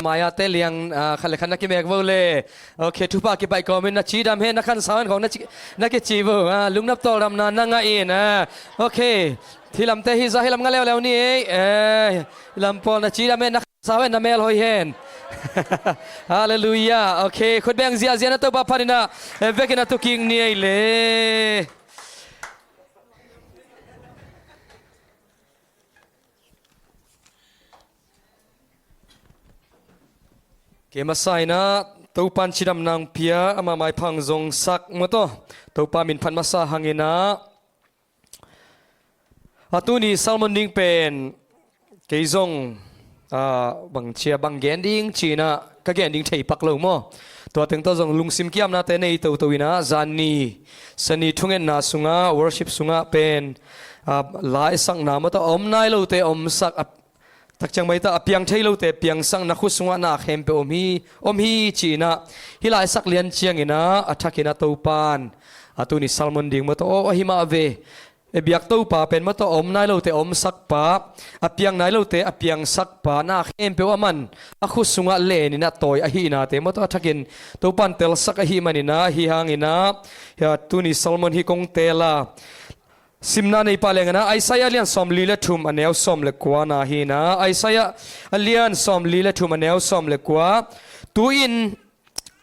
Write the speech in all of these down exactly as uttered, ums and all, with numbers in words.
Maya te liang, ah, khat le khat na kimek vo le. Ok, thupha kipaih kawmin na cidam hen, na khansau hen khong na ci, na kici vo. Ah, lungnap tawldamna na ngah in. Ah, ok. Hilam te hi za, hilam nga leuleu ni ei. Eh, hilam pawl na cidam hen, na khansau hen, na mel hoih hen. Halleluiah. Ok, khut beng ziahziah na Topa phat in ah, eh, vekin a tukik ni ei le. Kei masa in ah Topan cidamna hong pia, ama maipha hong zongsak maw taw. Topa min phat masa hang in ah, a tuni sermon ding pen kei zong, ah, bang ci a, bang gen ding ci in ah ka gen ding thei pak lo maw. Tua teng tawh zong lungsim kiamnate nei toto in ah, zan ni, Sani thungetna sungah, worship sungah pen, ah, la i sakna maw taw, a om nai lote a omsak, a takciang maita a piang thei lote piangsak, na khut sungah na khempeuh om hi, om hi ci in ah, hih la i sak lian ciangin ah, a thak in ah Topan a tuni sermon ding maw taw, aw, ahi mah ve, e, biak Topa pen maw taw, a om nai lote a omsak pa, a piang nai lote a piangsak pa, na khempeuh a man a khut sungah len in ah tawi ahihnate maw taw, a thakin Topan telsak ahih manin ah, ahi hangin ah, hia, tuni sermon hi kong tel a, simna nei pah leng in ah, Isaiah a lian sawmli le thum, a neu sawm le kua na hi in ah, Isaiah a lian sawmli le thum, a neu sawm le kua. Tu-in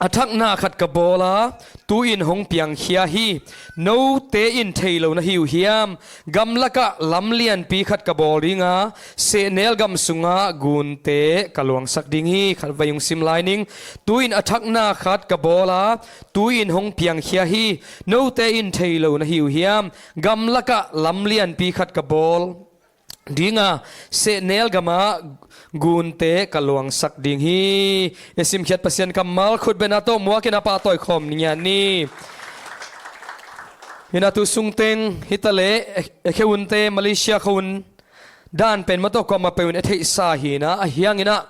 a thakna khat ka bawl a, tu-in hong piangkhia hi. Note in thei lo na hi uh hiam? Gamlakah lam lianpi khat ka bawl ding a, sehnel gam sungah gunte ka luangsak ding hi. Khatvei hong sim lai ning. Tu-in a thakna khat ka bawl a, tu-in hong piangkhia hi. Note in thei lo na hi uh hiam? Gamlakah lam lianpi khat ka bawl ding a, sehnel gamah gunte ka luangsak ding hi. I simkhiat Pasian kammal khut beng a tawh muak in a pahtawi khawm ni ngiat ni. Hi in ah tu sungteng hi ta leh, e, e, khe hunte, Malaysia khe hun dan pen maw taw, kuamah peuh in a theihsa hi in ah, ahi hangin ah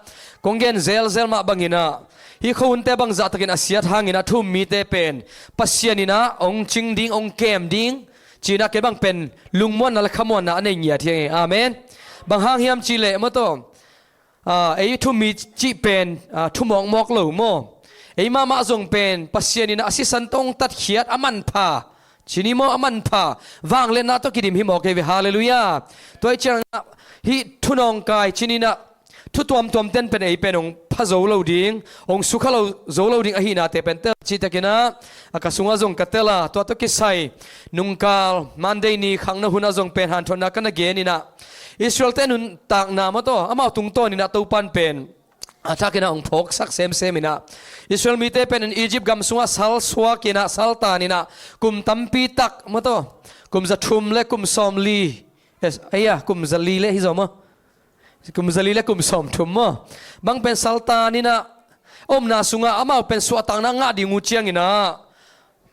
kong gen zelzel mah bangin ah, hih khuahunte bangzah takin a siat hangin ah thu-um mite pen Pasian in ah hong cing ding, hong kem ding ci in ah, kei bang pen lungmuanna le khamuanna a nei ngiat hi ing ei. Amen. Bang hang hiam cih leh maw taw, ah, ei thu-um mi cih pen, ah, thu mawkmawk lo maw. Ei mahmah zong pen Pasian in ah a sisan tawh hong tatkhiat, a manpha ci ni maw, a manpha vangliatna tawh kidim hi mawk ei ve. Halleluiah. Tua ahih ciangin ah hih thu nawngkai ci ni in ah, thu tuamtuam ten pen ei pen hong pha zo lo ding, hong sukha lo, zo lo ding ahihnate pen tel cihtakin ah, a ka sungah zong ka tel a, tua tawh kisai nungkal Monday ni khangno hunah zong pen hanthotna ka na gen in ah, Israel-te nuntakna maw taw, amau tungtawn in ah Topan pen a thakin ah hong phawksak semsem in ah, Israel mite pen in Egypt gam sungah sal suak in ah, sal tan in ah, kum tampi tak maw taw, kum za thum le kum sawmli, eh, ei a, kum za li le hi zaw maw. Kum za li le kum sawmthum maw. Bang pen sal tan in ah, omna sungah amau pen suahtakna ngah ding uh ciangin ah,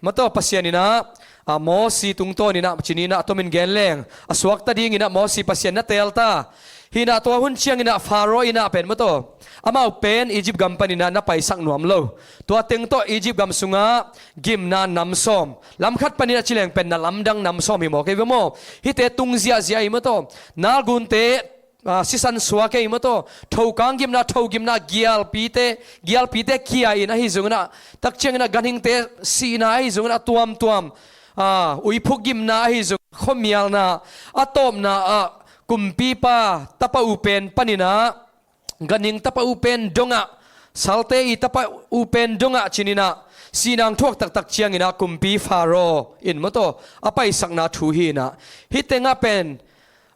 maw taw, Pasian in ah, a, Mosi tungtawn in ah ci ni in ah, a tomin gen leng, a suakta dingin ah Mosi Pasian na teel ta. Hi in ah tua hun ciangin ah Faro in ah pen maw taw, amau pen Egypt gam panin ah na paisak nuam lo. Tua teng tawh Egypt gam sungah gimna nam sawm, lam khat panin ah ci leng pen na lamdang nam sawm hi mawk ei ve maw. Hihte tung ziahziah hi maw taw. Nalgunte, ah, sisan suak ei maw taw. Thokang gimna, tho gimna, gialpite, gialpite kia in ahi zongin ah, takciangin ah ganhingte sihna ahi zongin ah, tuamtuam, ah, uiphuk gimna ahi zong, khuamialna, a tawpna ah kumpipa tapa upen panin ah, ganhing tapa upen dongah, salte i tapa upen dongah ci ni in ah, sihna hong thuak taktak ciangin ah kumpi Faro in maw taw, a paisakna thu hi in ah, hih tengah pen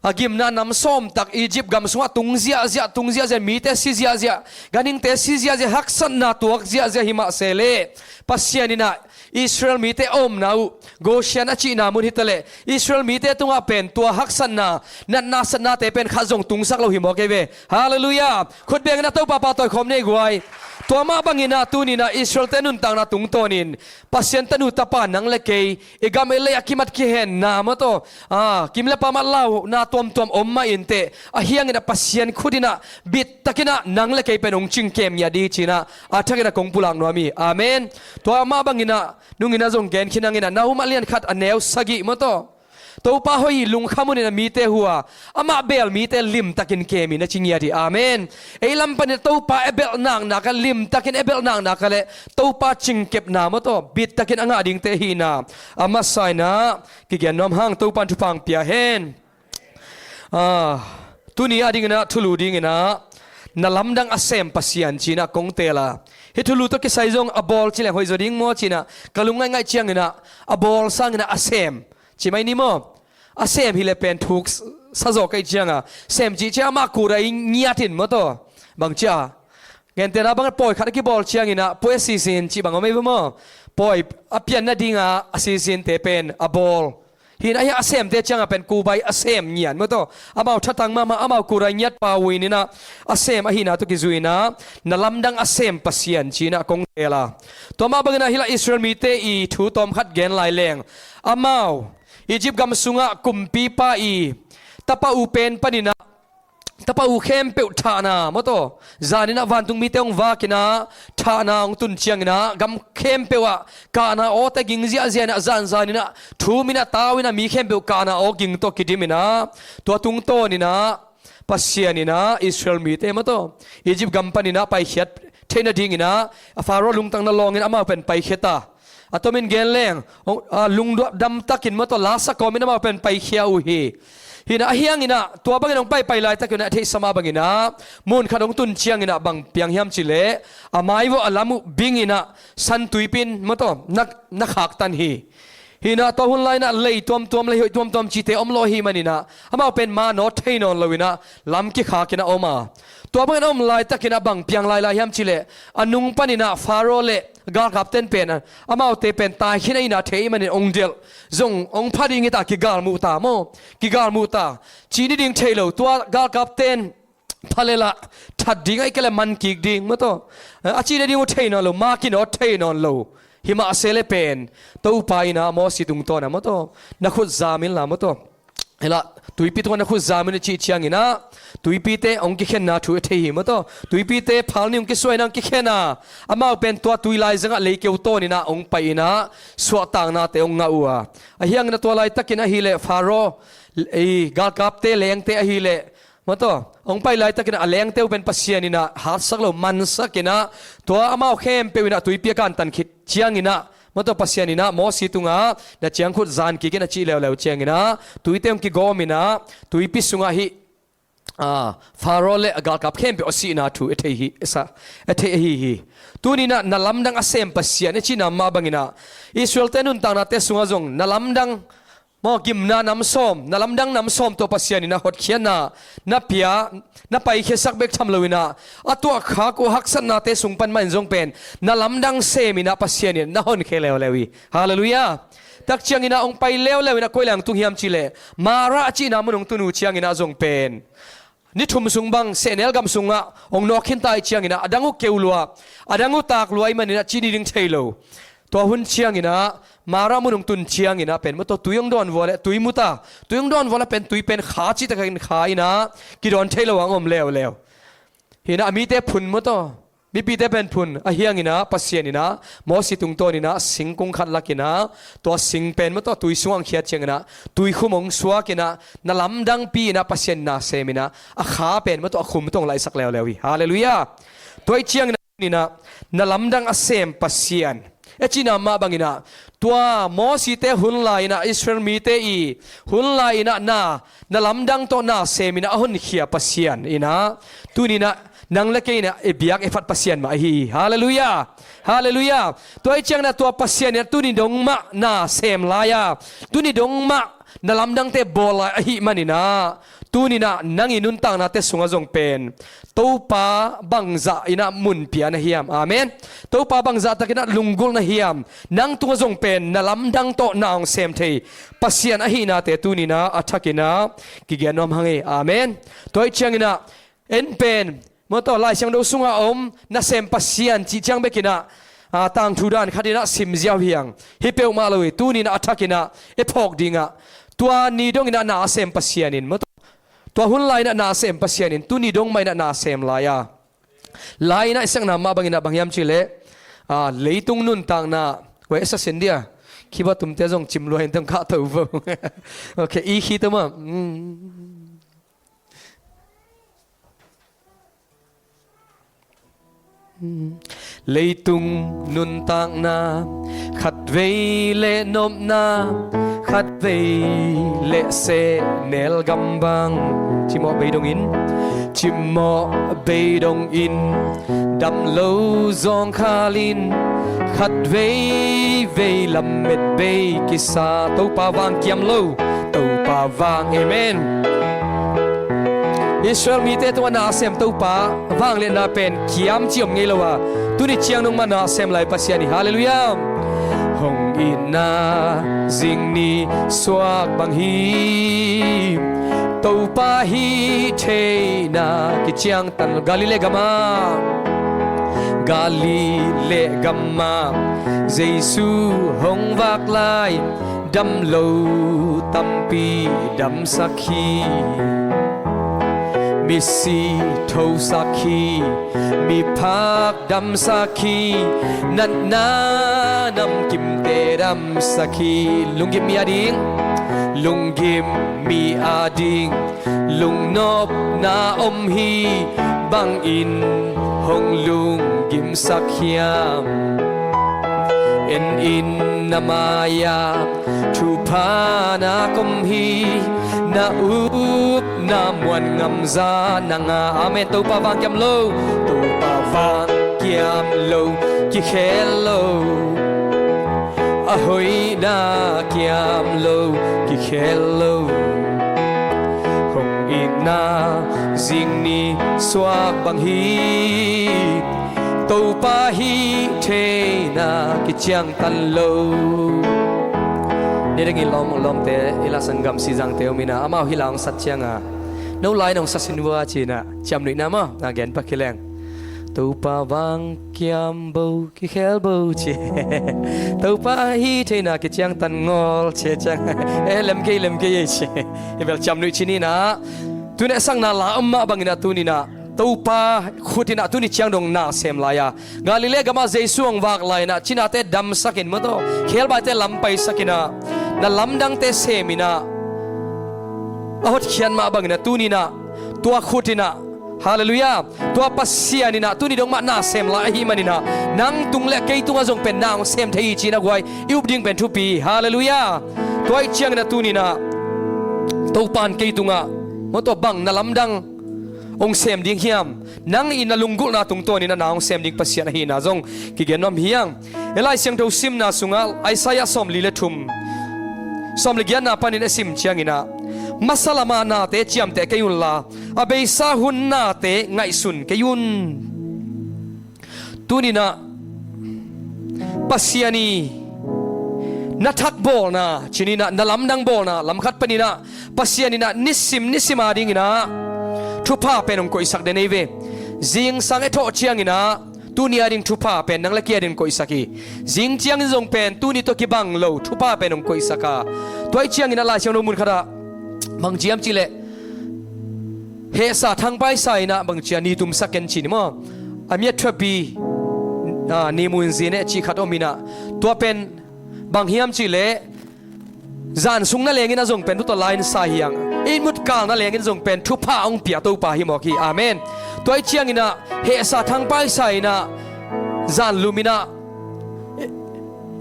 a gimna nam sawm tak Egypt gam sungah tung ziahziah, tung ziahziah, mite si ziahziah, ganhingte si ziahziah, haksatna tuak ziahziah hi mah se leh, Pasian in ah Israel mite a omna uh, Goshen a cihna mun hi ta leh, Israel mite tungah pen tua haksatna, natna satnate pen khat zong tungsak lo hi mawk ei ve. Halleluiah. Khut bengin a Topa pahtawi khawm ni ei guai. Tua mah bangin ah tuni in ah Israel-te nuntakna tungtawnin, Pasian tanu tapa nang le kei, i gam i lei a kimat kihenna maw taw, ah, kim le pam a launa tuamtuam om mah inteh, ahi hangin ah Pasian khut in ah bittakin ah nang le kei pen hong cingkem ngiat ding ci in ah, a thakin ah kong pulak nuam hi. Amen. Tua mah bangin ah, nungin ah zong gen khin hangin ah, Nahum a lian khat a neu sagih maw taw, Topa hoih lungkham un in a mite hua, amah beel mite limtakin kem in a ci ngiat hi. Amen. Ei lam panin Topa e belh naknak a, limtakin e belh naknak a le Topa cingkepna maw taw, bittakin a ngah dingte hihna a masa in a kigen nuam hang. Topa in thupha pia hen. Ah, tuni a dingin a thulu dingin a na lamdang a sem Pasian ci in a kong teel a, hih thulu tawh kisai zong a bawl ci leng hoih zaw ding maw ci in a ka lung ngaingai ciangin a, a bawl sangin a a sem ci mai ni maw? A sem hi le pen thuk sa zaw ka hih ciang a, sem cih ciang amah kura i ngiat in maw taw. Bang ci a, gentehna bang pawi khat a kibawl ciangin a pawi a sisin cih bang om ei ve maw? Pawi a pian nading a a sisinte pen a bawl. Hi in a, hi a semte ciang a pen kubai a sem ngiat maw taw. Amau thatang mahmah, amau kura i ngiat pau in in a, a sem ahihna tawh kizui in a na lamdang a sem Pasian ci in a kong teel a. Tua mah bangin a hih lah Israel mite i thu tawm khat gen lai leng, amau Egypt gam sungah kumpipa i tapa u pen panin a, tapa u khempeuh thahna maw taw, zan in a vantung mite hong vak in a thahna hong tun ciangin a gam khempeuh ah kahna awte ging ziahziah in a, zanzan in a thum in a tau in a mi khempeuh kahna aw ging tawh kidim in a, tua tungtawn in a Pasian in a Israel mite maw taw, Egypt gam panin a paikhiat theih nadingin a, a Pharaoh lungtang na lawngin amau pen paikhia ta. A tomin gen leng, ong, a, lungdam takin maw taw, la sa kawmin amau pen paikhia uh hi. Hi in a, ahi hangin a tua bangin hong paipai laitakin a theihsa mah bangin a mun khat hong tun ciangin a bang piang hiam cih leh, a mai vawh a lam uh bingin a san tuipi in maw taw, na, na khaktan hi. Hi in a tua hun lai in a lei tuamtuam, lei hoih tuamtuam cihte om lo ahih manin a, amau pen ma naw thei nawn lo in a lam kikhak in a om a. Tua bangin a om laitakin a bang piang lailai hiam cih leh, a nung panin a Pharaoh le galkapten pen a, amaute pen taikhin ahihna thei ahih manin ong delh, zong ong pha ding hi ta, kigalmuh ta maw, kigalmuh ta, cih ni ding thei lo. Tua galkapten pha lel a that ding ahih kei leh man kik ding maw taw, a cih ni ding uh thei nawn lo, ma kinaw thei nawn lo. Hi mah se le pen Topa in a Mosi tungtawn a maw taw, na khut zam inla maw taw, hi lah, tuipi tungah na khut zam in a cih ciangin a, tuipite hong kikhenna thu i thei hi maw taw. Tuipite phal nih hong kisuah in a hong kikhen a, amau pen tua tui laizangah leikeu tawn in a hong pai in a suahtaknate hong ngah uh a. Ahi hangin a tua laitakin ahih leh Pharaoh, ei, galkapte, lengte ahih leh maw taw, hong pai laitakin a lengte uh pen Pasian in a hatsak lo, mansak in a, tua amau khempeuh in a tuipi a kantan khit ciangin a maw taw, Pasian in a Mosi tungah na ciangkhut zan kik in a cih leuleu ciangin a, tuite hong kigawm in a, tuipi sungah hih, a, Pharaoh le a galkap khempeuh a sihna thu i thei hi, i sa, i thei ahi hi. Tuni in a na lamdang a sem Pasian i cihna mah bangin a, Israelte nuntaknate sungah zong na lamdang maw, gimna nam sawm, na lamdang nam sawm tawh Pasian in a hotkhiatna na pia, na paikhiasak bek tham lo in a, a tuahkhak uh haksatnate sung pan mah in zong pen na lamdang sem in a Pasian in na honkhia leuleu hi. Halleluiah. Tak ciangin a hong pai leuleu in a koi lai hong tung hiam cih leh, Marah a cihna mun hong tun uh ciangin a zong pen ni thum sung bang sehnel gam sungah hong nawk khin ta ahih ciangin a, a dang uh keu lua, a dang uh tak lua ahih manin a cih ni ding thei lo. Tua hun ciangin a, Marah mun hong tun ciangin a pen maw taw, tui hong dawn vua le, tui mu ta, tui hong dawn vua le pen tui pen kha cihtakin kha in a, kidawn thei lo hang om leuleu. Hi in a, a mite phun maw taw, mipite pen phun, ahi hangin a Pasian in a Mosi tungtawn in a singkung khat lak in a, tua sing pen maw taw, tui sungah hong khiat ciangin a, tuikhum hong suak in a, na lamdangpi in a Pasian na sem in a, a kha pen maw taw, a khum tawh hong laihsak leuleu hi. Halleluiah. Tua ahih ciangin a, in a, na lamdang a sem Pasian i cihna mah bangin a, tua Mosite hun lai in a, Israel mite i hun lai in a na, na lamdang tawh na sem in a, a honkhia Pasian in a, tuni in a nang le kei in a i biak i phat Pasian mah ahi hi. Halleluiah. Halleluiah. Tua ahih ciangin a tua Pasian in a tuni dong mah na sem lai a, tuni dong mah na lamdangte bawl lai ahih manin a, tuni in a nang i nuntaknate sungah zong pen Topa bangzah in a mun pia na hiam? Amen. Topa bangzah takin a lunggulh na hiam? Nang tungah zong pen na lamdang tawh na hong sem thei Pasian ahihnate tuni in a a thakin a kigen nuam hang hi. Amen. Tua ahih ciangin a, en pen maw taw, Lai Siangtho sungah a om nasem Pasian cih ciang bek in a, a, tangthu dan khat in a sim ziau hi hang. Hi peuhmah lo hi, tuni in a a thakin a i phawk ding a, tua ni dong in a na a sem Pasian in maw taw, tua hun lai in a na a sem Pasian in tuni dong mah in a na sem lai a. Lai in a i siakna mah bangin a bang hiam cih leh, a, leitung nuntakna, we, i sa sin dia, Khiba tumte zong cim lua in tong kah to vo. Ok, i khi to ma. Mm. Leitung nuntakna khatvei le nopna, khatvei le sehnel gam bang, cimawh bei dongin, cimawh bei dongin, dam lo zawngkhal in, khatvei vei lammet bei kisa. Topa vang kiam lo, Topa vang, amen. Israel mite tungah na a sem Topa vangliatna pen kiam ci om ngei lo a, tuni ciang nungmah na a sem lai Pasian hi. Halleluiah. Hong itna zing ni suak bang hi, Topa hih theihna kiciangtan Galilee gamah, Galilee gamah Jesu hong vak lai, dam lo tampi damsak hi. Misi thosak hi, miphak damsak hi, natna namkimte damsak hi. Lunggim mi ading, lunggim mi ading, lungnopna om hi, bangin hong lunggimsak hiam? En in na mai-ah thupha na kom hi, na upna muan ngamza nanga. Amen. Topa vang kiam lo, Topa vang kiam lo, kikhel lo, a hoihna kiam lo, kikhel lo. Hong itna zing ni suak bang hi, Topa hih theihna kiciangtan lo. Nidang i lawm, lawmte, i la sanggam Sizangte om inah, amau hih la hong sat cianga, no lai nong sasin vua cinah, ciamnuihna maw na gen pak hi leng. Topa vang kiam bo, kikhel bo ci. Topa hih theihna kiciangtan ngawl ci ciang. Eh, lem kei, lem kei ei ci. Hi bel ciamnuih ci ninah. Tuni a sangna la om mah banginah tuninah Topa khut inah tuni ciang dong na sem lai-a, Galilee gamah Jesu hong vak lai-inah cinate damsakin maw taw, khebaite lam paisakinah, na lamdangte seminah, a hotkhiat mah banginah tuninah tua khut inah, halleluiah, tua Pasian inah tuni dong mah na sem lai ahih maninah nang tung le kei tungah zong pen na hong sem thei hi ci-in a guai i up ding pen thupi hi. Halleluiah. Tua ahih cianginah tuninah Topa in kei tungah maw taw bang na lamdang hong sem ding hiam? Nang in na lunggulhna tungtawnin a na hong sem ding Pasian ahihna zong kigen nuam hi hang. E, Lai Siangtho simna sungah Isaiah sawmli le thum, sawmli giatna panin a sim cianginah, masa lama nate ciamteh kei unla, a beisa hun nate ngaihsun kei un. Tuninah Pasian i na thak bawlna, cininah na lamdang bawlna lamkhat paninah Pasian inah nisim nisim adinginah thupha pen hong koihsak den ei ve. Zingsang e thawh cianginah tuni ading thupha pen nang le kei ading koihsak hi. Zing ciangin zong pen tuni tawh kibang lo thupha pen hong koihsak a. Tua ahih cianginah Lai Siangtho mun khatah bang ciam cihleh, hehsa thangpaisa inah bang cia ni tumsak ken ci ni maw? A miat thuapi, a, ni mun zin eh cih khat om inah, tua pen bang hiam cihleh, zan sung na lengin a zong pen tua tawh lainsa hiang, itmut kal na lengin zong pen thupha hong pia Topa hi mawk hi. Amen. Tua ahih cianginah hehsa thangpaisa inah zan lum inah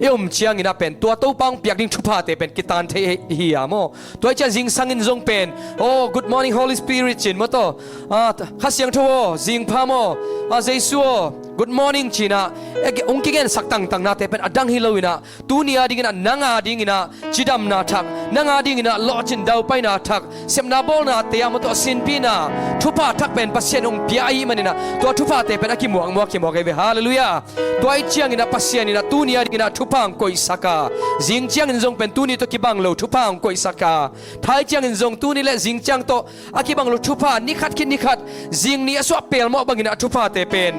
i om cianginah pen tua Topa hong piak ding thuphate pen kitan thei hi a maw? Tua ahih ciang zingsangin zong pen, oh, good morning Holy Spirit cin maw taw, ah, Kha Siangtho aw, zingpha maw, ah, Jesu aw, good morning cinah, eh, hong kigensak tangtangnate pen a dang hi loinah, tuni adinginah, nang adinginah cidamna thak, nang adinginah lawhcin daupaina thak, sepna bawlnate ah maw taw sinpihna thupha thak pen Pasian hong pia ahih maninah tua thuphate pen a kimuakmuak hi mawk ei ve. Halleluiah. Tua ahih cianginah Pasian inah tuni adinginah thupha hong koihsak a, zing ciangin zong pen tuni tawh kibang lo thupha hong koihsak a, thai ciangin zong tuni le zing ciang tawh a kibang lo thupha, nikhat khit nikhat, zing ni a suah pelmawh banginah thuphate pen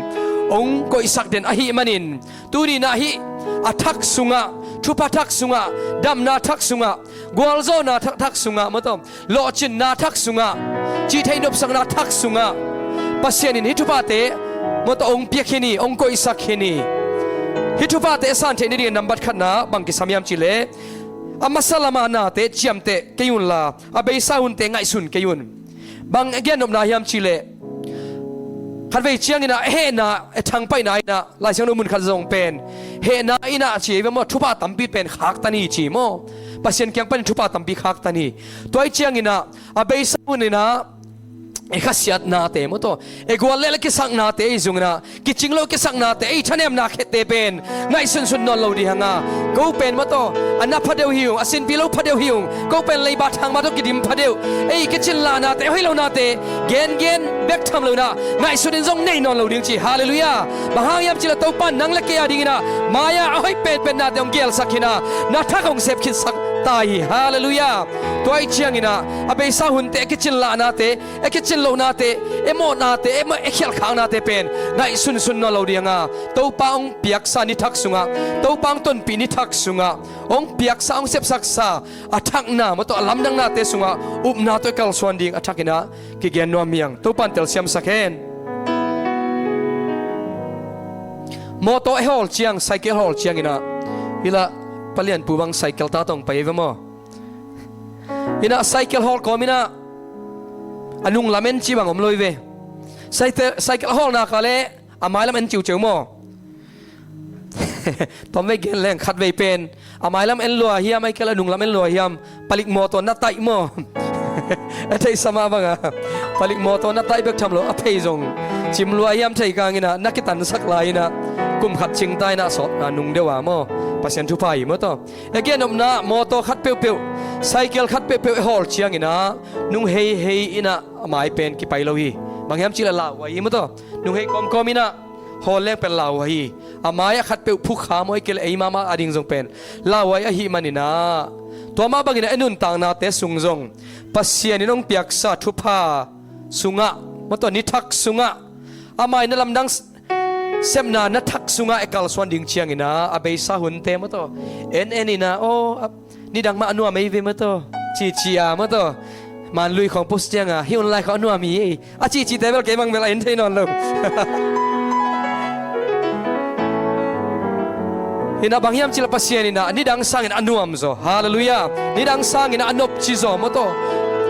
hong koihsak den ahih manin, tuninah hih a thak sungah, thupha thak sungah, damna thak sungah, gualzawhna thak, thak sungah maw taw, lawhcinna thak sungah, cihtheih nopsakna thak sungah Pasian in hih thuphate maw taw hong piak hi ni, hong koihsak hi ni. Hih thuphate a san theih nading nambat khatna bang kisam hiam cihleh, a masa lama nate ciamteh kei unla, a beisa hunte ngaihsun kei un. Bang a gennopna hiam cihleh, khatvei cianginah a hehna, a thangpaihna inah, Lai Siangtho mun khat zong pen hehna inah ci ei ve maw, thupha tampi pen khaktan hi ci maw. Pasian kiang panin thupha tampi khaktan hi. Tua ih cianginah a beisa hun inah i khasiatnate maw tawh, i guallel a kisaknate, i zung inah kicing lo kisaknate, i thanemna khette pen ngaihsunsun nawn lo ding hanga, ko pen maw tawh a na pha deuh hi ung, a sinpi lo pha deuh hi ung, ko pen leiba thangma tawh kidim pha deuh, ei kicin lahnate, hoih lohnate gengen bek tham lo inah ngaihsun in zong nei nawn lo ding ci. Halleluiah. Bang hang hiam cihleh Topa nang le kei a dinginah mai-ah a hoih penpennate hong gelsak khin a, na thak hong sep khitsak ta hi. Halleluiah. Tua ih cianginah a beisa hunte, a kicin lahnate, a kicin lohnate, a mawhnate, a mawh, a khialhkhaknate pen ngaihsunsun nawn lo ding hanga, Topa hong piaksa ni thak sungah, Topa hong tonpih ni thak sungah, hong piaksa, hong sepsaksa a thakna maw tawh, a lamdangnate sungah upna tawh i kalsuan ding a thakinah kigen nuam hi hang. Topa in telsiamsak hen. Mawtaw a hawl ciang, cycle a hawl cianginah, hih lah palianpu bang cycle ta tawh hong pai ei ve maw. Inah cycle hawl kawm inah a nunglam en cih bang om lo hi ve. Cycle, cycle a hawl nak leh a mailam en ciuciu maw. Tom vei gen leng, khatvei pen a mailam en lua hiam, ahih kei leh a nunglam en lua hiam, palik mawtaw na taih maw. A theihsa mah banga palik mawtaw na taih bek tham lo, a phei zong cim lua hiam thei kanginah na kitansak lai inah kum khat cingta inah sawt a nung deuh a maw. Pasian thupha hi maw tawh. A gennopna mawtaw khat peuhpeuh, cycle khat peuhpeuh a hawl cianginah nung heihei inah a mai pen kipai lo hi. Bang hiam cihleh lauhuai hi maw tawh. Nung hei kawmkawm inah hawl leng pen lauhuai hi. A mai-ah khatpeuh phukha maw, ahih kei leh ei mahmah a ding zong pen lauhuai ahih maninah, tua mah banginah a nuntaknate sung zong Pasian in hong piaksa thupha sungah maw tawh, ni thak sungah, a mai na lamdang sepna na thak sungah i kalsuan ding cianginah a beisa hunte maw tawh, en en inah, aw, a, nidang mah a nuam ei ve maw tawh, cici a maw tawh, manlui khawng post cianga, hih online khawng a nuam hi ei, a cicite bel kei bang bel a en thei nawn lo. Inah bang hiam cihleh Pasian inah nidang sangin a nuam zaw. Halleluiah. Nidang sangin a nopci zaw maw tawh.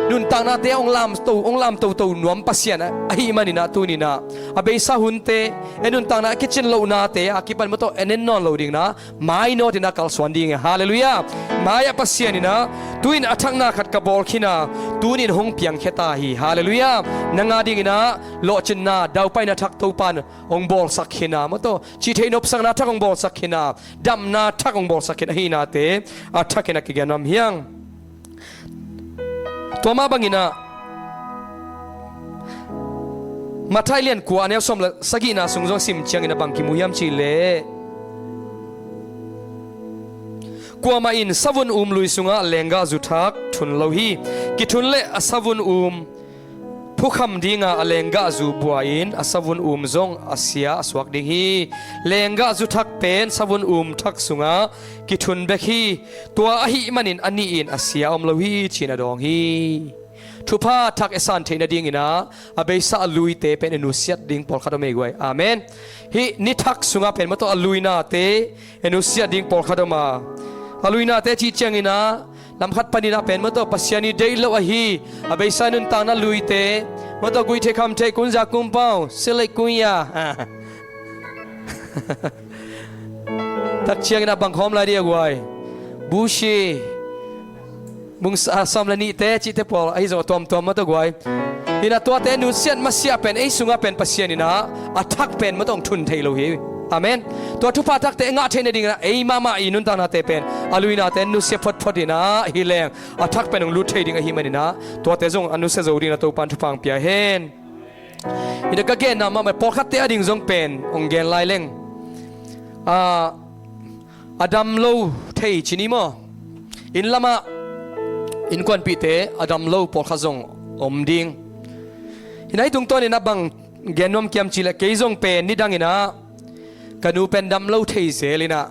Nuntaknate hong lamto, hong lamtoto nuam Pasian ahih maninah tuninah a beisa hunte, a nuntakna a kicin lohnate a kipan maw tawh en en nawn lo dinginah mainawt inah kalsuan ding hi. Halleluiah. Mai-ah Pasian inah tu-in a thakna khat ka bawl khin a, tuni-in hong piangkhia ta hi. Halleluiah. Nang a dinginah lawhcinna, daupaina thak Topa in hong bawlsak khin a maw tawh, cihtheih nopsakna thak hong bawlsak khin a, damna thak hong bawlsak khin ahihnate a thakin a kigen nuam hi hang. Tua mah banginah Matthai lian kua, a neu sawm le sagihna sung zong sim ciangin a bang kimu hiam cihleh, kuamah in savun um lui sungah lenggahzu thak thun lo hi. Kithun leh a savun um phukham dinga a lenggahzu bua-in a savun um zong a sia a suak ding hi. Lenggahzu thak pen savun um thak sungah kithun bek hi. Tua ahih manin a nih in a sia om lo hi, ci-in a dawng hi. Thupha thak i san theih nadinginah a beisa a luite pen i nusiat ding pawlkhat om ei guai. Amen. Hih ni thak sungah pen maw tawh a luinate i nusiat ding pawlkhat om a, a luinate cih cianginah lam khat paninah pen maw tawh Pasian ih deih loh ahi a beisa nuntakna luite, maw tawh Guihtheih Khamtheih, Kunza Kumpau, Silei Kunya, tak cianginah bang khawm lai dih a guai, Bushi, Bung sa-, sawm le nihte cihte pawl ahi zong a tuamtuam maw tawh guai. Inah tuate nusiat masiah pen ei sungah pen Pasian inah a thak pen maw tawh hong thun thei lo hi. Amen. Tua thupha thakte i ngah theih nadinginah ei mahmah i nuntaknate pen a luinate nusia photphot inah hi leng a thak pen hong lut thei ding ahih maninah tuate zong a nusia zo dinginah Topa in thupha hong pia hen. Inah ka genna mahmah pawlkhatte a ding zong pen hong gen lai leng. Ah, a dam lo thei ci ni maw? Inn lamah innkuanpihte a dam lo pawlkhat zong om ding. Inah hih tungtawninah bang gen nuam ka hiam cihleh, kei zong pen nidanginah ka nu pen dam lo thei zel inah,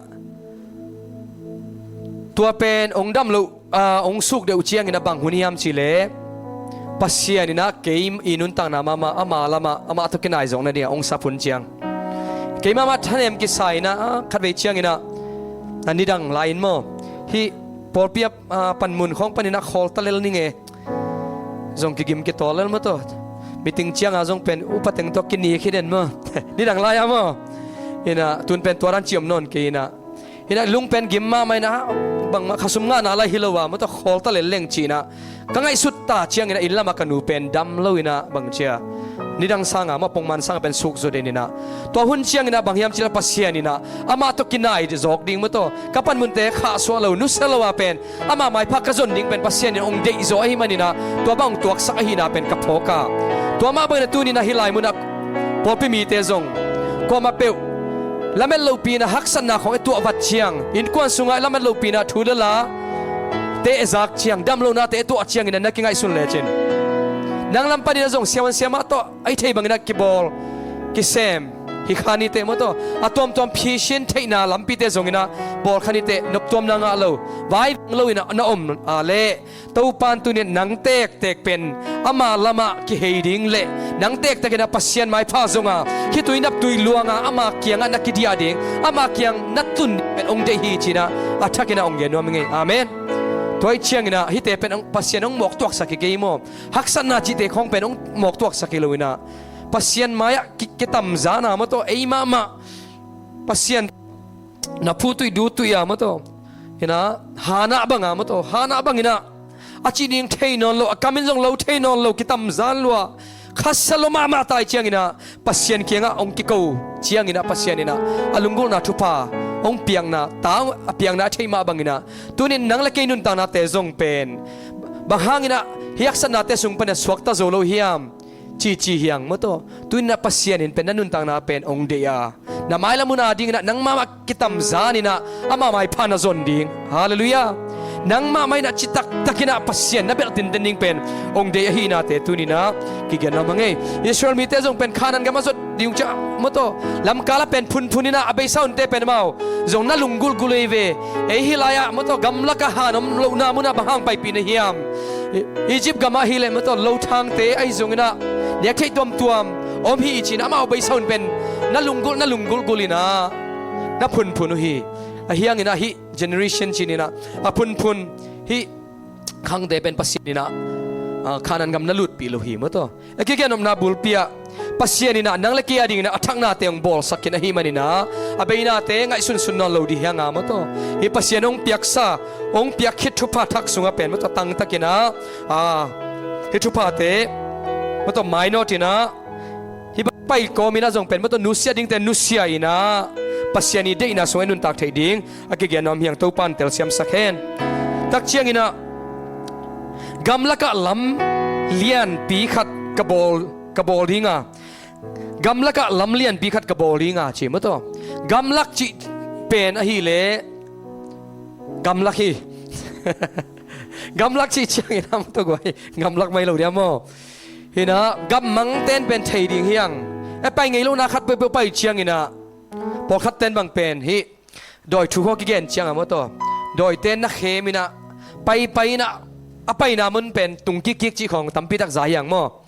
tua pen hong dam loh, ah, hong suk deuh ciangin a bang hun hiam cihleh, Pasian inah kei i nuntakna mahmah ama lamah amah tawh kinaizawk nadingah hong sap hun ciang. Keimah mah thanem kisa inah, ah, khatvei cianginah, ah, nidang lai-in maw, hih pawlpi ah, ah, panmun khawng paninah khawl talel ning e. Zong kigim kitawl lel maw tawh. Meeting cianga zong pen upa teng tawh kini khiden maw. Nidang lai-a maw. Inah tun pen tua dan ci om nawn kei inah. Inah lung pen gim mahmah inah, bangmah khasum ngahna lai hi lo a maw tawh khawl talel leng ci inah. Ka ngaihsut ta cianginah inn lamah ka nu pen dam lo inah bang cia. Nidang sanga maw pongman sanga pen sukzaw den inah. Tua hun cianginah bang hiam cila Pasian inah amah tawh kinai zawk ding maw tawh. Ka panmunte khahsuah lo, nusia lo a pen amah maipha ka zon ding pen Pasian in hong deihzaw ahih maninah tua bang hong tuaksak ahihna pen ka phawk a. Tua mah bangin a tuninah hih lai munah pawlpi mite zong kuamah peuh lamet lopi inah haksatna khawng i tuah vat ciang, innkuan sungah i lamet lopi inah thu le la te i zak ciang, damlohnate i tuah cianginah na kingaihsun lecin nang lam paninah zong siaman siamah tawh a i thei banginah kibawl kisem hi kha niteh maw tawh. A tuamtuam phisin theihna lampite zonginah bawl kha niteh, noptuamna ngah lo, vai veng lo inah na om a leh Topan tunin nang tektek pen ama lamah kihei ding le nang tektek inah Pasian maipha zonga khitui naptui luanga ama kiangah na kidiah ding, ama kiang na tun ding pen hong deih hi cinah a thakinah hong gen nuam hi ngei. Amen. Tua ih cianginah hihte pen hong, Pasian hong mawk tuaksak hi kei maw. Haksatna cihte khawng pen hong mawk tuaksak hi lo inah Pasian mai-ah ki, kitamzana maw tawh ei mahmah Pasian na phutuih dutuih a maw tawh. Inah Hannah banga maw tawh, Hannah banginah a cih ding thei nawn lo, a kamin zong lo thei nawn lo, kitamzan lua, khasia lua mahmah ta ih cianginah Pasian kiangah hong kiko cianginah Pasian inah a lunggulhna thupha hong piakna, ta a piakna a theih mah banginah tunin nang le kei nuntaknate zong pen bang hanginah hih haksatnate sung panin suakta zo lo hiam? Cici hiang maw tawh. Tuninah Pasian in pen na nuntakna pen hong deih a, na mailam hun a dinginah nang mahmah kitamzan inah ama maipha na zon ding. Halleluiah. Nang mahmah inah citaktakinah Pasian na belh tinten ding pen hong deih ahihnate tuninah kigen nuam hi ngei. Israel mite zong pen Kanaan gam a zot ding uh ciah maw tawh, lamkal ah pen phunphun inah a beisa hunte pen amau zong na lunggulhgulh ei ve. Ei hih lai-ah maw tawh gamlakah han om lohna munah bang hang paipih na hiam? Egypt gamah hileh maw tawh lothangte ahi zonginah nektheih tuamtuam om hi i cinah amau beisa hun pen na lunggulh, na lunggulhgulh inah na phunphun uh hi. Ahi hanginah hih generation cininah a phunphun hih khangte pen Pasian inah, ah, Kanaan gam na lutpih lo hi maw tawh. A kigen nopna bulpi ah Pasian inah nang le kei a dinginah a thaknate hong bawlsak khin ahih maninah a beinate ngaihsunsun nawn lo dih hiang a maw tawh. Hih Pasian hong piaksa, hong piak khit thupha thak sungah pen maw tawh tangtakinah, ah, hih thuphate maw tawh mainawt inah hih bang pai kawm inah zong pen maw tawh nusia dingte nusia inah Pasian ih deihna sungah i nuntak theih ding a kigen nuam hi hang. Topan telsiamsak hen. Tak cianginah gamlakah lam lianpi khat ka bawl, ka bawl dinga, gamlakah lam lianpi khat ka bawl dinga ci maw tawh. Gamlak cih pen ahileh gamlak hi. Gamlak cih cianginah maw tawh guai gamlak mai lo dia maw. Hinah gammangten pen thei ding hiang. E pai ngei lohna khat peuhpeuh pai cianginah pawlkhatten bang pen hih dawi thu khua kigen cianga maw tawh, dawite na khem inah paipai inah a paina mun pen tung kikkik cih khawng tampitak za hiang maw.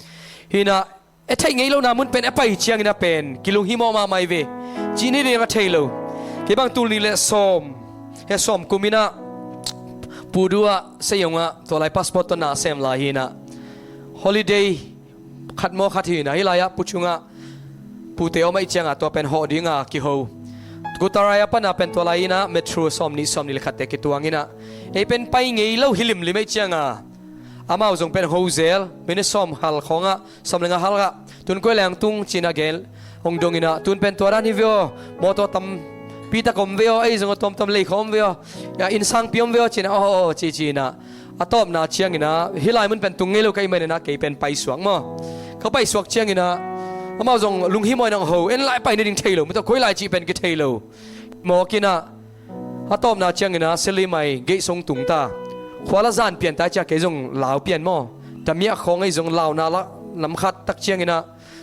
Hinah e theih ngei lohna mun pen e pai cianginah pen kilunghimawh mahmah hi ve. Cih ni ding a thei lo. Kei bang tul nih le sawm, he sawm kum inah Pudu ah Seiong ah tua lai passport tawh na sem lai hinah holiday khat maw khat hinah hih lai-ah Pu Chung ah pute om ahih cianga tua pen hawh dinga kiho. Kutarai a pana pen tua lai inah metro sawm nih sawm nih le khatte kituang inah ei pen pai ngei lo hi limlim ahih cianga amau zong pen ho zel, minute sawm hal khawngah sawm le nga hal ah tun koi leng tung cinah gel hong dong inah tun pen tua dan hi ve aw, mawtaw tampi tak om ve aw, ei zong a tawmtawm lei khawm ve aw, innsangpi om ve aw cinah aw aw ci cinah a tawpna cianginah hih lai mun pen tung ngei lo ka hih maninah kei pen paisuak maw. Ka paisuak cianginah amau zong lunghimawh inah ho, en lai pai nading thei lo maw tawh, koi lai cih pen kithei lo. Mawk inah a tawpna cianginah Selim ah gate sung tung ta. Khua la zan pian ta cia kei zong lau pian maw. Damiah khawng ei zong launa la lamkhat tak cianginah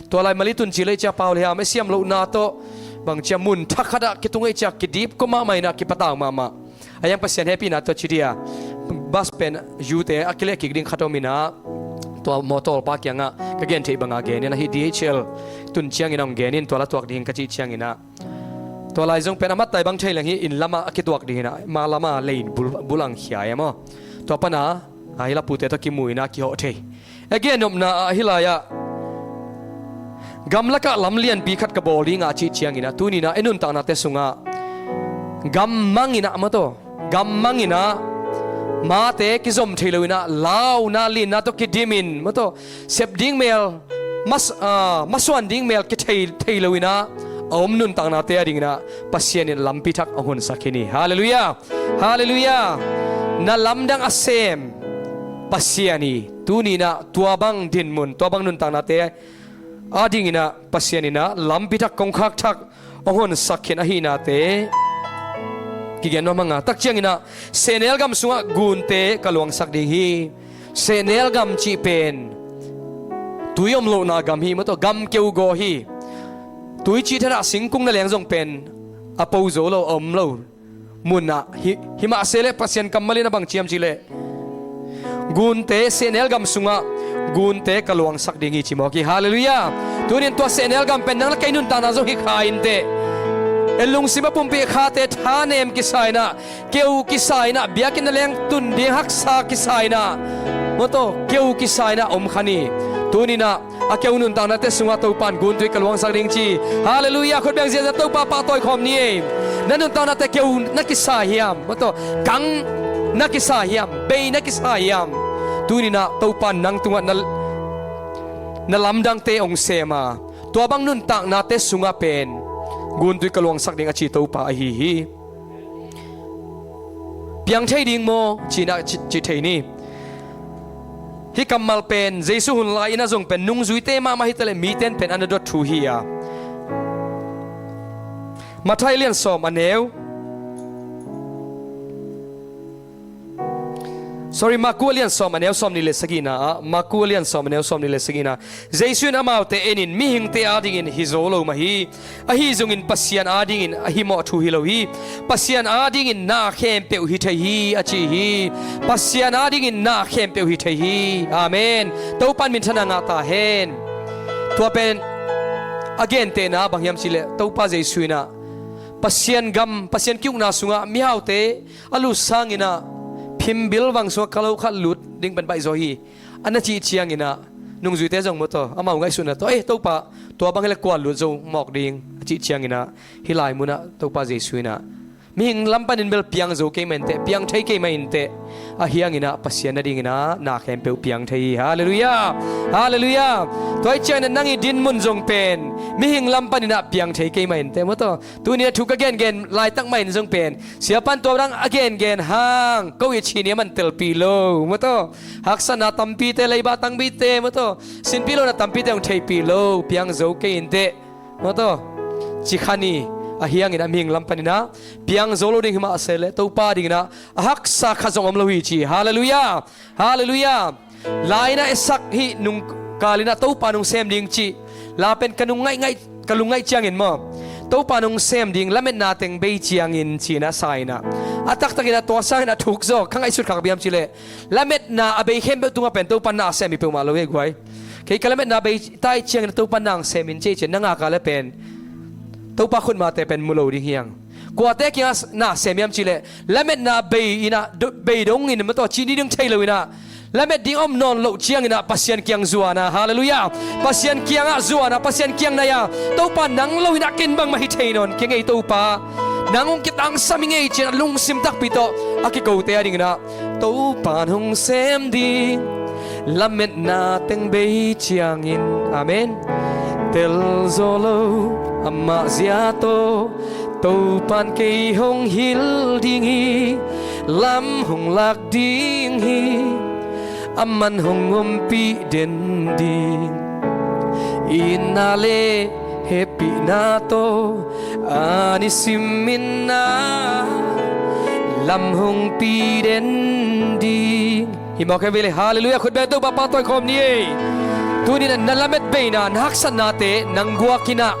tua lai Mali tun ci lei cia pau le hiam e siam lohna tawh bang cia mun thak khatah kitung ei cia kidip kua mahmah inah kipatau mahmah. A hiang Pasian hehpihna tawh ci dia bus pen U te a kileh kik ding khat om inah tua mawtaw pa kiangah ka gen theih banga genin ahi, D H L tun ciangin a hong genin tua la tuak ding ka cih cianginah, tua lai zong pen a mattai bang thei leng hi, inn lamah a kituak dinginah ma lamah leiin bul, bul ang khia e maw. Tua pana a hi lapute tawh kimu inah kihawh thei. A gen nopna ah hih lai-ah gamlakah lam lianpi khat ka bawl dingah a cih cianginah tuninah i nuntaknate sungah gam manginah maw tawh, gam manginah mate kizom thei loinah launa linna tawh kidimin maw tawh, sep ding mel mas, ah, masuan ding mel kithei thei loinah a om nuntaknate a dinginah Pasian in lampi thak a honsak hi ni. Halleluiah. Halleluiah. Na lamdang a sem Pasian hi. Tuninah tua bang dinmun, tua bang nuntaknate a dinginah Pasian inah lampi thak kongkhak thak hong honsak khin ahihnate kigen nuam hanga. Tak cianginah sehnel gam sungah gunte ka luangsak ding hi. Sehnel gam cih pen tui om lohna gam hi maw tawh, gam keugaw hi. Tui cih thanah singkung na leng zong pen a po zo lo, a om lo munah hi, hi mah se leh Pasian kammal in a bang ci hiam cih leh gunte, sehnel gam sungah gunte ka luangsak ding hi ci mawk hi. Halleluiah. Tunin tua sehnel gam pen nang le kei nuntakna zong hi kha inteh. E lungsim a pumpi khate thanem kisa inah, keu kisa inah, biakinn na leng tun ding haksa kisa inah maw tawh, keu kisa inah om kha ni. Tuninah a keu nuntaknate sungah Topa in guntui ka luangsak ding ci. Halleluiah. Khutbeng ziahziah Topa pahtawi khawm ni ei. Na nuntaknate keu na kisa hiam maw tawh, kang na kisa hiam, bei na kisa hiam? Tuninah Topa in nang tungah na, na lamdangte hong sem a, tua bang nuntaknate sungah pen guntui ka luangsak ding a ci Topa ahi hi. Piang thei ding maw? Cinah ci, ci thei ni. Hih kammal pen Jesu hun lai-inah zong pen nungzuite mahmah hitaleh mite in pen a na dot thu hi a. Matthai lian sawm a neu, sorry, Marku a lian sawm a neu sawm nih le sagihna ah, Marku a lian sawm a neu sawm nih le sagihna. Jesu in amaute enin, mihingte adingin hi zo lo mah hi. Ahi zongin Pasian adingin a himawh thu hi lo hi. Pasian adingin na khempeuh hi thei hi a ci hi. Pasian adingin na khempeuh hi thei hi. Amen. Topa in minthanna ngah ta hen. Tua pen a gentehna bang hiam cih leh Topa Jesu inah Pasian gam, Pasian ki-ukna sungah mihaute a lut sanginah phimbil vang sungah kalo khat lut ding pen baih zaw hi. A na cih cianginah nungzuite zong maw tawh, amau ngaihsutna tawh, "Eh, Topa, tua bang hileh kua lut zo mawk ding?" a cih cianginah hih lai munah Topa Jesu inah, "Mihing lam panin bel piang zo kei mah inteh, piang thei kei mah inteh, ahi hanginah Pasian nadinginah na khempeuh piang thei hi." Halleluiah. Halleluiah. Tua hi cianginah nang i dinmun zong pen mihing lam paninah piang thei kei mah inteh maw tawh. Tuni a thu ka gengen laitak mah in zong pen Siapa in tua dang a gengen hang ko i chin i a man telpih lo maw tawh. Haksatna tampite, leiba tampite maw tawh, sinpih lohna tampite hong theihpih lo, piang zo kei inteh maw tawh, ci kha ni. Ahi hanginah mihing lam paninah piang zo lo ding hi mah se leh Topa dinginah a haksa khat zong om lo hi ci. Halleluiah. Halleluiah. Lai-inah i sak hih nung kalinah Topa nung sem ding cih la pen ka nung ngaih, ngaih, ka lungngaih ciangin maw, Topa nung sem ding lametna teng bei ciangin cinah sa inah, a taktakinah tua sangin a thuk zaw ka ngaihsut khak bang hiam cih leh lametna a bei khempeuh tungah pen Topa na sem hi peuhmah lo hi guai. Kei ka lametna bei tai ciangin Topa nang sem in cih cian na ngak a le pen Topa khutmate pen mu lo ding hi hang. Kuate kiangah na sem hiam cih leh lametna bei inah, bei dongin maw tawh, cih ni ding thei lo inah, lamet ding om nawn loh cianginah Pasian kiang zuana. Halleluiah. Pasian kiangah zuana, Pasian kiang nai-a, Topa nang lo inah ken bangmah hi thei nawn kei ngei Topa. Nang hong kitangsam hi ngei cian a lungsim takpi tawh a kikote a dinginah Topa hong sem ding lametna teng bei ciangin. Amen. Tel zaw lo amah zia tawh Topa in kei hong hilh ding hi, lam hong lak ding hi, aman hong ompih den ding. Itna le hehpihna tawh a nisim in na lam hong pia den ding. Hi mawk hi ve le. Halleluiah. Khut beng Topa pahtawi khawm ni ei. Tuni-in na lamet beina, na haksatnate nang guak inah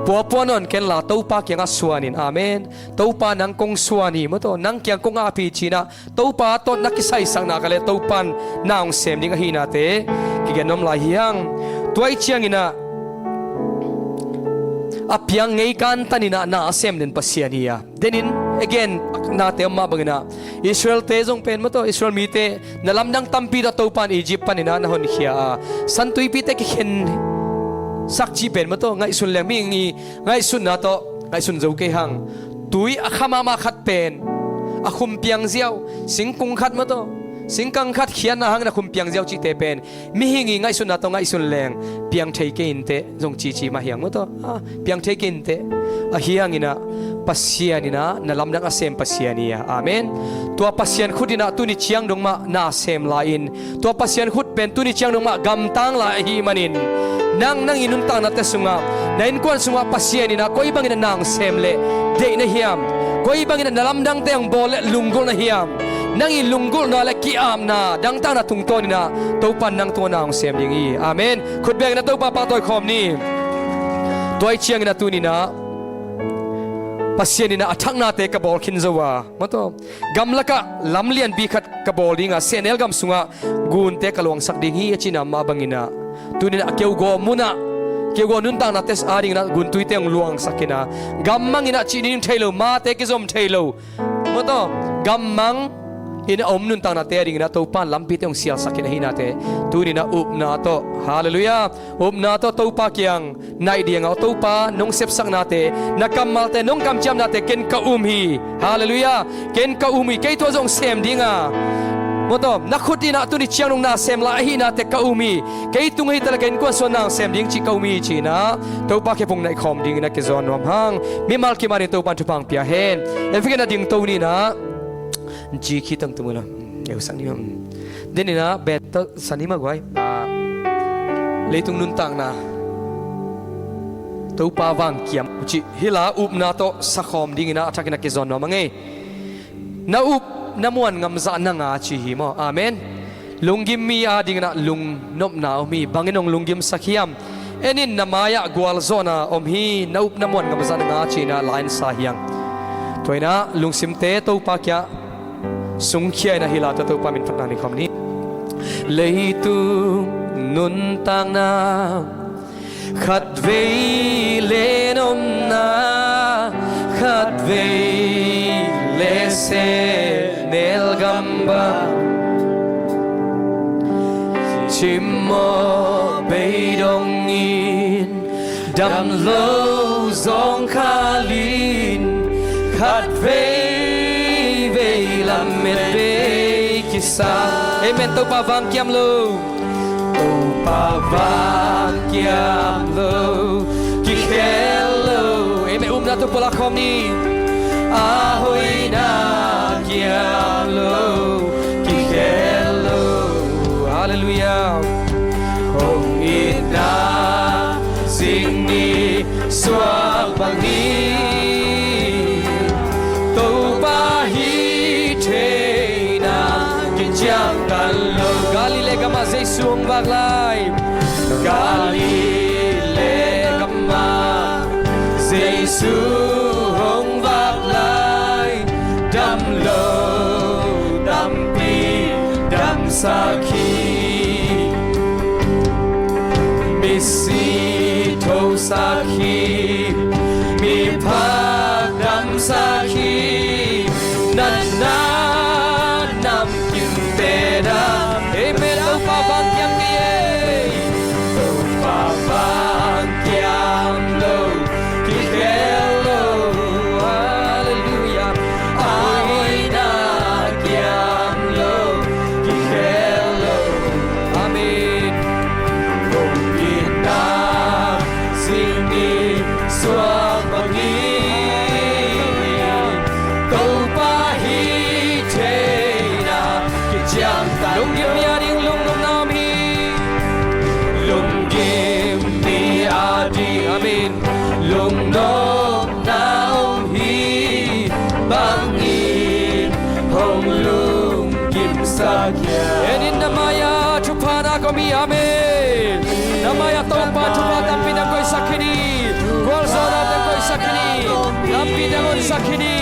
puapua nawn kenla Topa kiangah suan in. Amen. Topa, nang kong suan hi, maw taw, nang kiang kong ap hi, ci-in ah Topa tawh na kisaisak nak leh Topa'n na hong sem ding ahihnate kigen nuam lai hi hang. Tua ahih ciangin ah a piang ngei kantan in ah na a sem den Pasian hi a, den in, again, nate om mah bangin ah Israel-te zong pen, maw taw, Israel mite na lamdang tampi tawh Topa'n Egypt panin ah na honkhia a, San Tuipite kikhensak cih pen, maw taw, ngaihsun leng, mihing i ngaihsutna tawh ngaihsun zo kei hang. Tui a kha mahmah khat pen a khum piang ziau, singkung khat, maw taw, singkang khat khiatna hangin a khum piang ziau cihte pen mihing i ngaihsutna tawh ngaihsun leng piang thei kei inteh, zong cici mah hi hang, maw taw. Ah, piang thei kei inteh. Ahi hangin ah Pasian in ah na lamdang a sem Pasian hi a. Amen. Tua Pasian khut in ah tuni ciang dong mah na sem lai in, tua Pasian khut pen tuni ciang dong mah gamtang lai ahih manin, nang, nang i nuntaknate sungah, na innkuan sungah Pasian in ah koi bangin ah na hong sem leh deih na hiam? Koi bangin ah na lamdangte hong bawl leh lunggulh na hiam? Nang i lunggulhna leh ki-apna, dangtakna tungtawn in ah Topa'n nang tungah na hong sem ding hi. Amen. Khut bengin ah Topa pahtawi khawm ni. Tua ahih ciangin ah tuni-in ah Pasian in ah a thaknate ka bawl khin zo a, maw taw, gamlakah lam lianpi khat ka bawl ding a, sehnel gam sungah gunte ka luangsak ding hi, a cihna mah bangin ah, tuni-in ah keugaw munah, keugaw nuntaknate adingin ah guntuite hong luangsak in ah, gammang in ah cih ding thei lo, mate kizom thei lo, maw taw, gammang in a om nuntaknate adingin ah Topa'n lampite hong sialsak in ahihnate tuni-in ah upna tawh, halleluiah, upna tawh Topa kiang naih ding a, aw Topa, nong sepsaknate, na kammalte, nong kamciamnate ken ka um hi. Halleluiah. Ken ka um hi, kei tungah zong sem ding a, maw taw, na khut in ah tuni ciang dong na sem lai ahihnate ka um hi. Kei tung hi ta leh ka innkuan sungah na sem ding cih ka um hi, ci-in ah Topa khe phung naih khawm dingin ah kizawn nuam hang. Mimal kim adingin Topa'n thupha hong pia hen. En, fikna ding to ni-in ah, G khi tang tum ula. Eusak ni ma. Den in ah band tawh sa ni ma guai. Ah, leitung nuntakna, Topa vangkiam uh cih hi la, upna tawh sa khawm dingin ah a thakin ah kizawn nuam ing ei. Na up na muan ngamzah na ngah ci hi maw. Amen. Lunggim mi adingin ah lungnopna om hi. Bangin hong lunggimsak hiam? En in, na mai-ah gualzawhna om hi. Na up na muan ngamzah na ngah, ci-in ah la-in sa hi hang. Tua-in ah lungsimte Topa kiang sungkhia in ah hi la, tua Topa min phatna nei khawm ni. Leitung nuntakna, khatvei le nopna, khatvei le sehnel gam bang, cimawh bei dongin, dam lo zawngkhal in, khatvei vei lamet bei kisa. Amen. Topa vangkiam lo, Topa vangkiam lo, kikhel lo. Amen. Upna tawh pulak khawm ni. A hoihna kiam lo, kikhel lo. Halleluiah. Hong itna zing ni, suak bang ni, Topa hih theihna kiciangtan lo. Galilee gamah Jesu hong vak lai. Galilee gamah Jesu hong vak lai. Dam lo tampi damsak hi. Misi thosak hi. Miphak damsak hi. Natna namkimte dam. Amen. Topa vangkiam kei ei. Topa vangkiam lo, kikhel lo. Halleluiah. A hoihna kiam lo, kikhel lo. Amen. Hong itna zing ni, suak bang ni, Topa hih theihna kiciangtan. Lunggim mi ading lungnopna om hi. Lunggim mi ading, amen, lungnopna om hi. Bangin hong lunggimsak hiam? En in, na mai-ah thupha na koih hi. Amen. Na mai-ah Topa thupha tampi na koihsak khin hi. Gualzawhna Sak hi ni.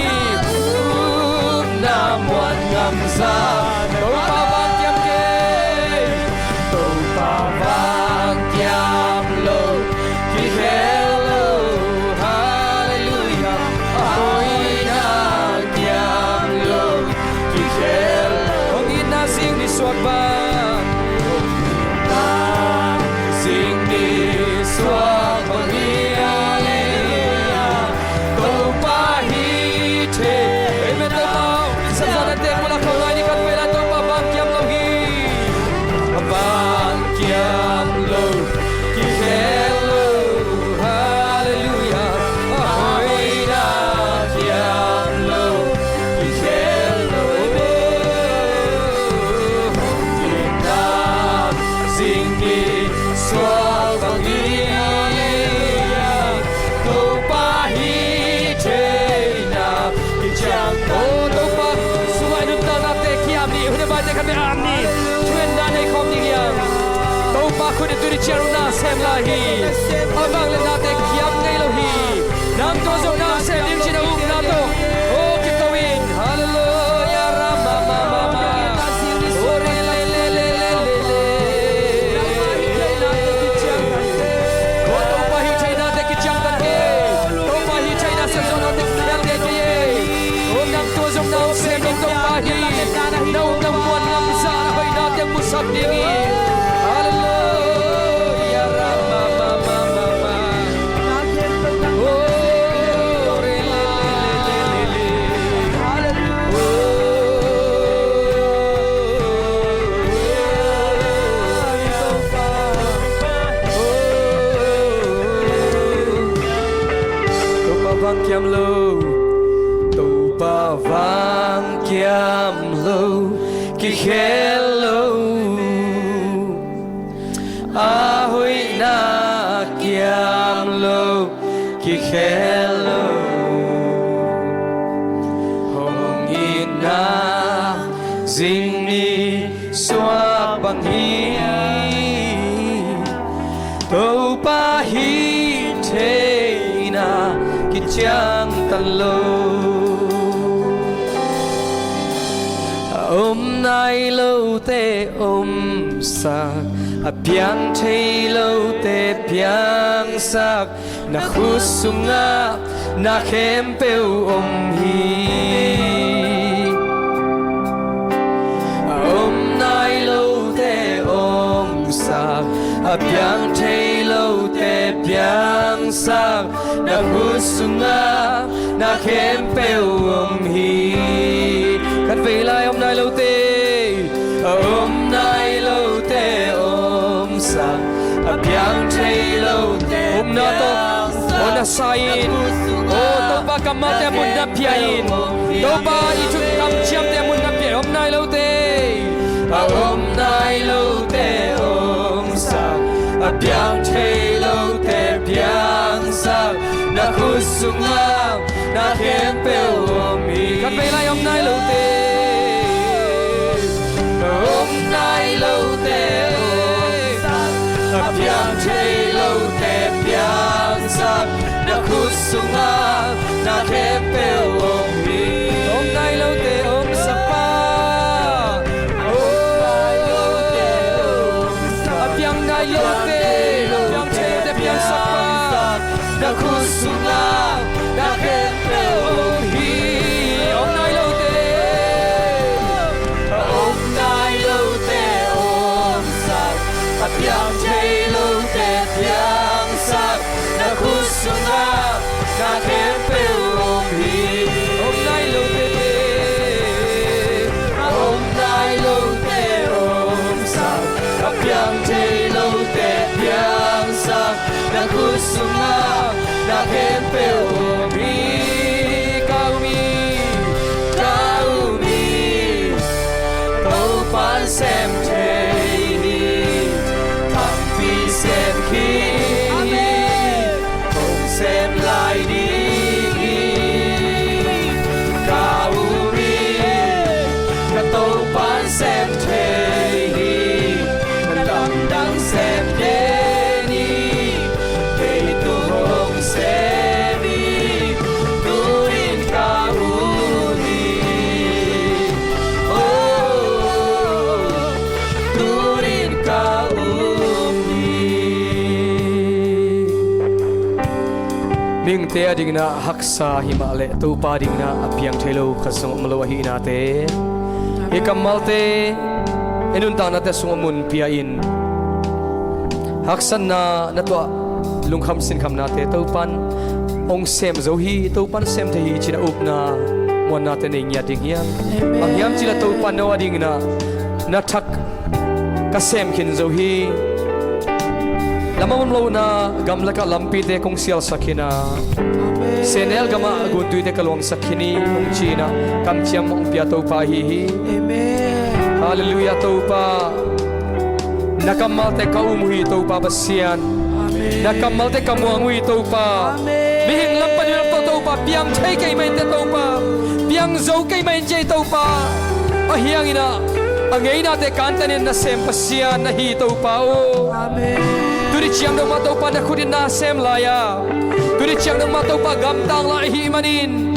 Upna muan ngamza, Topa vang kiam kei. Topa vang kiam lo, kikhel lo. Halleluiah. A hoihna kiam lo, kikhel lo. Hong itna zing nisuak bang, hong itna zing nisuak bang hi. Halleluiah. Topa hi thei. Amen. Topa, samzan a tek pulak khawng lai ni. Khat vei lai, Topa vang kiam lo hi. Vang kiam lo, kikhel lo. Halleluiah. A hoihna kiam lo, kikhel lo. Hong itna zing nisuak bang hi. Topa hi theina kiciangtan. O Topa, sungah i nuntaknate kiam ni. Hun a baite khat vei amen ni. Thuhilhna nei khawm ding hi hang. Topa khut in tuni ciang ruhna sem lai hi. A vangliatnate kiam ngei lo hi. Nang tua zong nang sem ding ci-in a upna tawh, o, kiko in. Halleluiah. Ram, ma, ma, ma, ma. O, re, le, le, le, le, le, le. O, Topa hi theinate kiciangtan kei. Topa hi theina sem zawhnate kiam ngei kei. O, nang tua zong nang sem ding Topa hi. Na upna muan ngamza, na hoihnate musak ding hi. Halleluiah. Ram, ma, ma, ma, ma, ma. Topa vang kiam lo, Topa vang kiam lo, kikhel lo. A hoihna kiam lo, kikhel lo. Hong itna zing nisuak bang hi. Topa hi theina kiciangtan lo. A om nai lote omsak, a piang thei lote piangsak, na khut sungah na khempeuh om hi. A om nai lote omsak, a piang thei lote piangsak, na khut sungah na khempeuh om hi. Khat vei lai, om nai lote, a om nai lote omsak, a piang thei lote, upna tawh, o, na sa in. O, Topa kammalte a mun na pia in. Topa i thu kamciamte a mun na pia in. Om nai lote, a om nai lote omsak, a piang thei lote piangsak, na khut sungah na khempeuh om hi. Khat vei lai, om nai lote, om nai lote omsak, a piang thei lote piangsak, na khut sungah na khempeuh om hi. Om nai lote omsak pa, om nai lote omsak, a piang nai lote, a piang thei lote piangsak pa, na khut sungah na khempeuh om hi. Om nai lote, om nai lote omsak, a piang thei lote Te a dingin ah haksa hi mah leh Topa dingin ah a piang thei lo khat zong om lo ahihnate, hih kammalte i nuntaknate sungah mun pia-in haksatna na tuah, lungkham sinkhamnate Topan hong sem zo hi, Topan sem thei hi ci-in a upna muannate nei ngiat ding hiam? Amen. Bang hiam cih leh Topan no a dingin ah na thak ka sem khin zo hi. Lam a om lohna gamlakah lampite kong sialsak khin a, amen, sehnel gamah guntuite ka luangsak khin hi, hong ci-in ah kamciam hong pia Topa ahi hi. Amen. Halleluiah Topa. Na kammalte ka um uh hi Topa Pasian. Amen. Na kammalte ka muang uh hi Topa. Amen. Mihing lam panin lam tawh Topa piang thei kei mah inteh Topa, piang zo kei mah inteh Topa. Ahi hangin ah a ngeinate kantanin na sem Pasian na hi Topa aw. Amen. Tuni ciang dong mah Topa na khut in na sem lai a, tuni ciang dong mah Topa gamtang lai ahih manin,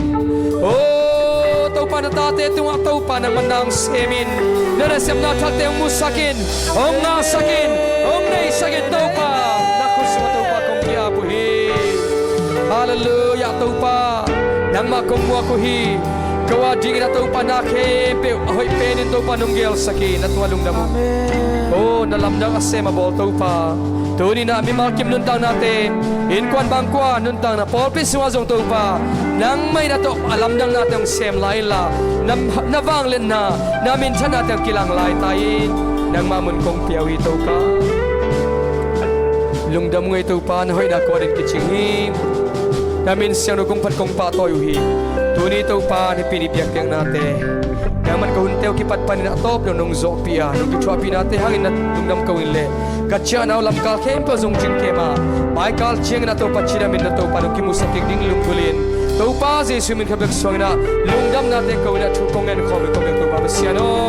aw Topa, na tate tungah Topa nangman na hong semin, na nasepna thakte hong musak in, hong ngahsak in, hong neisak in Topa. Na khut sungah Topa kong ki-ap uh hi. Halleluiah Topa. Nangmah kong muak uh hi. Ko a dingin ah Topa na khempeuh a hoih penin Topa nong gelsak hi, na tungah lungdam uh. Amen. Oh, na lamdang a sem a bawl Topa, tuni-in ah mimal kim nuntaknate, innkuan bangkua nuntakna, pawlpi sungah zong Topa, nangmah in a tawh a lamdangnate hong sem lai inla, na, na vangliatna, na minthanna teng kilang lai ta in, nangmah mun kong pia uh hi Topa. Lungdam uh ei Topa, na hoihna kawt in kicing hi. Na min siangtho kong phat kong pahtawi uh hi. Tuni Topa, Nipi ni biakpiaknate nangman ka hunte uh kipat panin a tawp nong nong zawhpih a, nong kithuahpihnate hangin na lungdam ko in leh ka ciahna uh lamkal khempeuh zong cingkem a, maikal ciangin a Topa cidam in na Topa nong kimuhsak kik ding lunggulh in, Topa Jesuh min khat bek suangin ah lungdamnate ko in ah thu kong ngen khawm in, kong ngen Topa Pasian aw.